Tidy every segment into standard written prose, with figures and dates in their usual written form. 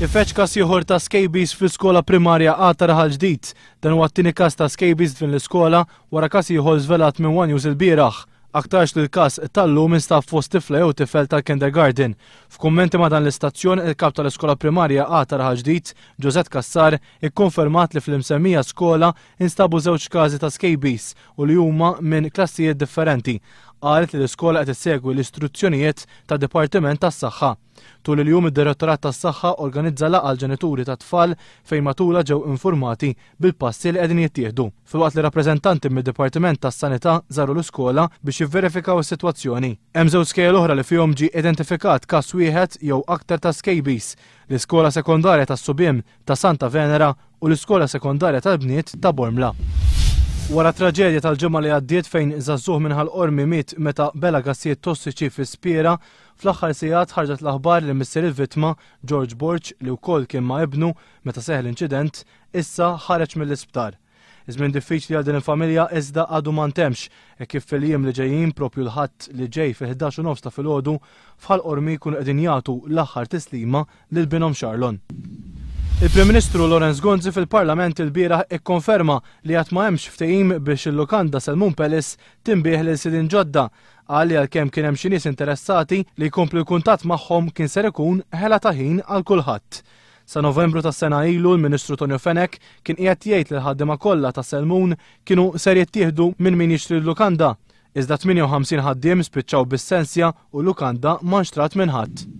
Ifeġġ każ ieħor ta' scabies fl-iskola primarja A ta' Raħal Ġdid. Dan huwa t-tieni każ ta' scabies f'din l-iskola wara każ ieħor żvelat minn One News ilbieraħ. Aktarx li l-każ tal-lum instab fost tifla jew tifel tal-kindergarten. F'kummenti ma' dan l-istazzjon, il-kap tal-iskola primarja A ta' Raħal Ġdid, Josette Cassar, ikkonfermat li fl-imsemmija skola instabu żewġ każi ta' scabies u li huma minn klassijiet differenti. Qalet li l-iskola qed issegwi l-istruzzjonijiet tad-Dipartiment tas-Saħħa. Tul il-jum id-Direttorat tas-Saħħa organizza laqgħa għall-ġenituri tat-tfal fejn matulha ġew infurmati bil-passi li qegħdin jittieħdu, filwaqt li rappreżentanti mid-Dipartiment tas-Sanità żaru l-iskola biex jivverifikaw is-sitwazzjoni. Hemm żewġ skejjel oħra li fihom ġie identifikat każ wieħed jew aktar ta' scabies, l-Iskola Sekondarja tas-Subien ta' Santa Venera u l-Iskola Sekondarja tal-Bniet ta' Bormla. Wara t-traġedja tal-ġimgħa li għaddiet fejn żagħżugħ minn Ħal Qormi miet meta bela' gassijiet tossiċi fi spiera, fl-aħħar sigħat ħarġet l-aħbar li missier il-vittma, George Borg, li wkoll kien ma' ibnu meta seħħ l-inċident, issa ħareġ mill-isptar. Żmien diffiċli għal din il-familja iżda għadu ma ntemx, hekk kif fil-jiem li ġejjin propju l-Ħadd li ġej fil-11 u nofs ta' filgħodu f'Ħal Qormi jkunu qegħdin jagħtu l-aħħar tislima lil binhom Charlon. Il-Prim Ministru Lawrence Gonzi fil-Parlament ilbieraħ ikkonferma li għad ma hemmx ftehim biex il-lukanda Selmun Palace tinbiegħ lil sidien ġodda. Qal li għalkemm kien hemm xi nies interessati li jkompli l-kuntatt magħhom kien ser ikun ħela ta' ħin għal kulħadd. Sa Novembru ta' sena ilu l-Ministru Tonio Fenech kien qiegħed jgħid li l-ħaddiema kollha ta' Selmun kienu ser jittieħdu minn min jixtri l-lukanda. Iżda 58 ħaddiem spiċċaw bis-sensja u l-lukanda ma nxtrat minn ħadd.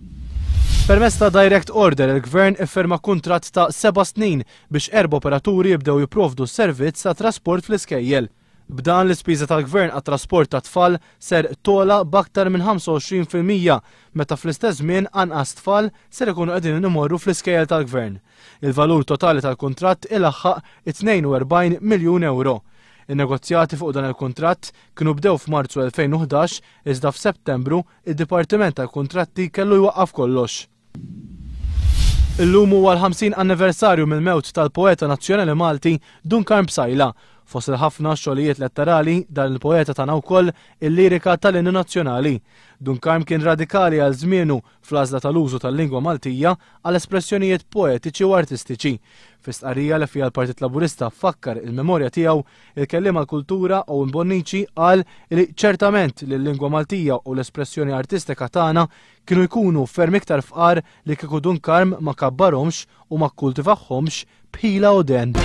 Permezz ta' direct order il-Gvern iffirma kuntratt ta' seba' snin biex erba' operaturi jibdew jipprovdu s-servizz ta' trasport fl-iskejjel. B'dan l-ispiża tal-Gvern għat-trasport tat-tfal ser togħla b'aktar minn 25% meta fl-istess żmien anqas tfal ser ikunu qegħdin imorru fl-iskejjel tal-Gvern. Il-valur totali tal-kuntratt ilaħħaq it-42 miljun ewro. In-negozjati fuq dan il-kuntratt kienu bdew f'Marzu 2011 iżda f'Settembru id-Dipartiment tal-Kuntratti kellu jwaqqaf kollox. Illum huwa l-50 anniversarju mill-mewt tal-poeta nazzjonali Malti Dun Karm Psaila. Fost il-ħafna xogħlijiet letterali, dan il-poeta tana wkoll il-lirika tal-Innu Nazzjonali. Dun Karm kien radikali għal żmienu fl-għażla tal-użu tal-lingwa Maltija għal espressjonijiet poetiċi u artistiċi. Fi stqarrija li fiha l-Partit Laburista fakkar il-memorja tiegħu, il-kelliem għall-kultura Owen Bonnici qal li ċertament li l-lingwa Maltija u l-espressjoni artistika tagħna Kienu jkunu ferm iktar fqar li kieku Dun Karm ma kabbarhomx u ma kkultivahomx b'ħila u dehen.